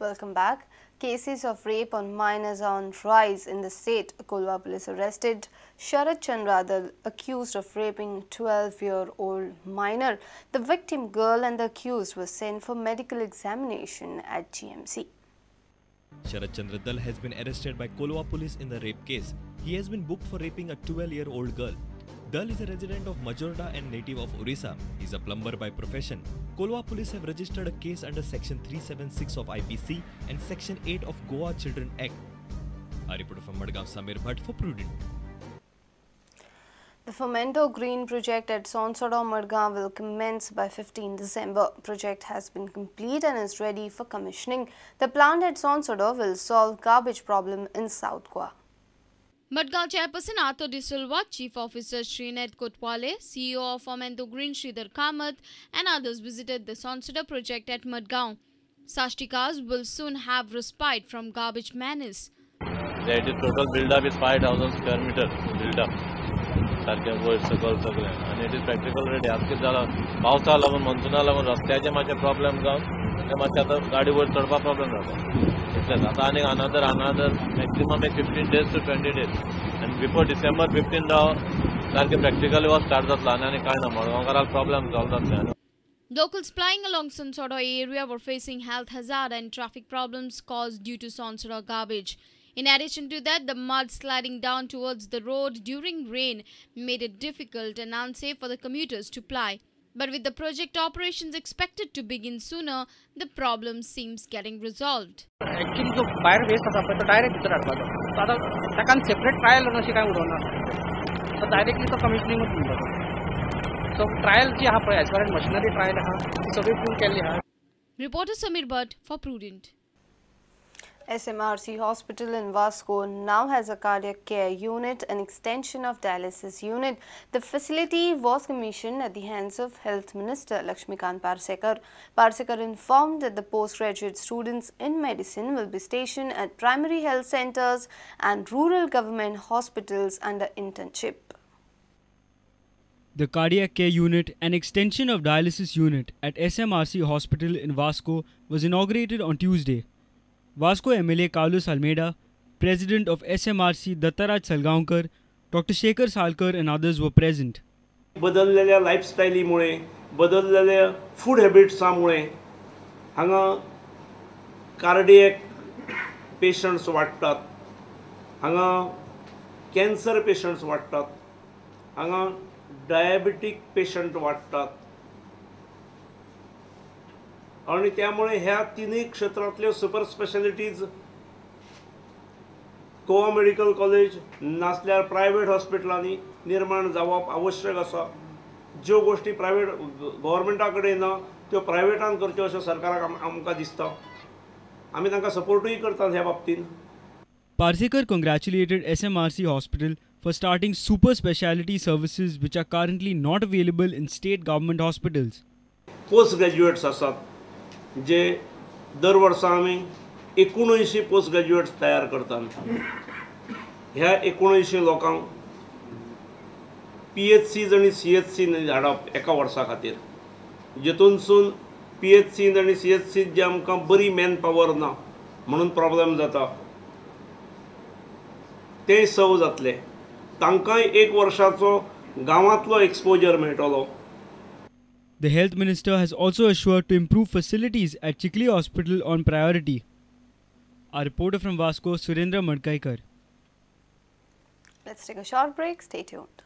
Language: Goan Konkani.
Welcome back. Cases of rape on minors are on rise in the state. Colva police arrested Sharad Chandra Dal, accused of raping 12-year-old minor. The victim girl and the accused were sent for medical examination at GMC. Sharad Chandra Dal has been arrested by Colva police in the rape case. He has been booked for raping a 12-year-old girl. Dal is a resident of Majorda and native of Orissa. He is a plumber by profession. Colva police have registered a case under Section 376 of IPC and Section 8 of Goa Children Act. A reporter from Madgaon, Samir Bhatt for Prudent. The Fomento Green project at Sonsodo, Madgaon will commence by 15 December. Project has been complete and is ready for commissioning. The plant at Sonsodo will solve garbage problem in South Goa. Madgaon Chairperson Arthur De Silva, Chief Officer Srinath Kotwale, CEO of Fomento Green Sridhar Kamath and others visited the Sonsodo project at Madgaon. Sashtikas will soon have respite from garbage menace. The total build-up is 5,000 square meters build-up. सारकें वयर सकयल सगळें आनी it is practical ready. आतां कितें जालां, पावसा लागून मॉन्सुना लागून रस्त्याचे मातशे प्रॉब्लेम जावन ते मातशें आतां गाडी वयर चडपाक प्रॉब्लेम जाता इतलेंच. आतां आनीक अनादर मॅक्सिमम एक 15 days to 20 days आनी बिफोर डिसेंबर 15 राव सारकें प्रॅक्टिकली वर्क स्टार्ट जातलो आनी आनी कांय ना मडगांवकाराक प्रॉब्लेम सॉल्व जातले. Locals plying along Sonsodo area were facing health hazard and traffic problems caused due to Sonsodo garbage. In addition to that, the mud sliding down towards the road during rain made it difficult and unsafe for the commuters to ply. But with the project operations expected to begin sooner, the problem seems getting resolved. Actually, जो भायर वेस्ट आसा पळय तो डायरेक्ट भितर हाडपाचो. सो आतां ताका सेपरेट ट्रायल अशी कांय उडोवना, सो डायरेक्टली तो कमिशनिंगूच म्हणटा. सो ट्रायल जी आहा पळय as far as machinery trial आहा ती सगळी फूल केल्ली आहा. Reporter Samir Bhatt for Prudent. SMRC Hospital in Vasco now has a cardiac care unit, an extension of dialysis unit. The facility was commissioned at the hands of Health Minister Lakshmikant Parsekar. Parsekar informed that the postgraduate students in medicine will be stationed at primary health centers and rural government hospitals under internship. The cardiac care unit, an extension of dialysis unit at SMRC Hospital in Vasco, was inaugurated on Tuesday. Vasco MLA Carlos Almeida, President of SMRC Dattaraj Salgaonkar, Dr. Shekhar Salkar and others were present. बदललेल्या लायफस्टायलीमुळे, बदललेल्या फूड हॅबिट्सामुळे हांगा कार्डियक पेशंट्स वाडटात, हांगा कॅन्सर पेशंट्स वाडटात, हांगा डायबिटीक पेशंट वाडटात आणि त्यामुळे ह्या तिन्ही क्षेत्रांतल्यो super specialities Goa medical college नासल्यार प्रायव्हेट हॉस्पिटलांनी निर्माण जावप आवश्यक आसा. ज्यो गोष्टी प्रायव्हेट गव्हर्मेंटा कडेन ना त्यो प्रायव्हेटान करच्यो अशें सरकाराक आमकां दिसता. आमी तांकां सपोर्टूय करतात ह्या बाबतींत. Parsekar congratulated SMRC Hospital for starting super speciality services which are currently not available in state government hospitals. Post graduates आसात जे दर वर्सा आमी 79 पोस्ट ग्रॅज्युएट्स तयार करतात. ह्या 79 लोकांक PHCs आनी CHC धाडप एका वर्सा खातीर, जेतूनसून PHC आनी CHC जे आमकां बरी मॅन पावर ना म्हणून प्रॉब्लेम जाता ते सव जातले. तांकांय एक वर्साचो गांवांतलो एक्सपोजर मेळटलो. The health minister has also assured to improve facilities at Chikli Hospital on priority. Our reporter from Vasco, Surendra Madkaikar. Let's take a short break. Stay tuned.